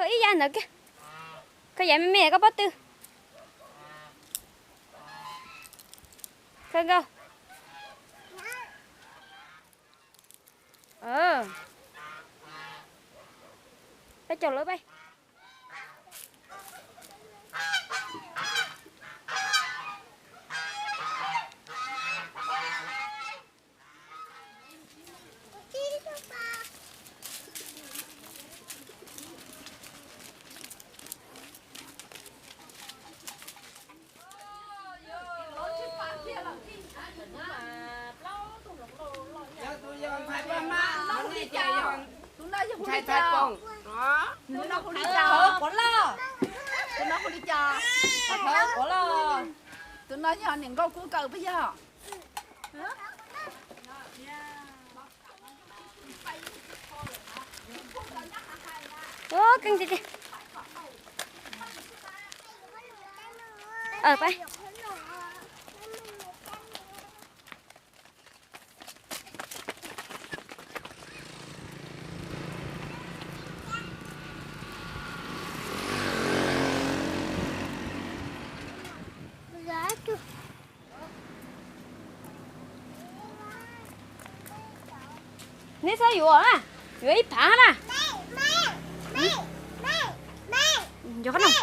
Khaws ib yav ntawd kiag. Khaws yav me me koj pob tw. Khaws nkaus. Peb caug lawm peb. Tus no hu li cas? Tus no hu li cas? Tus no hu li cas? Tus no hu li cas? Tus no hu li cas? Tus no yog niam nkauj kub kaws puas yog? Neb txhob yuav na, yuav ib phav na. Yuav qhov no.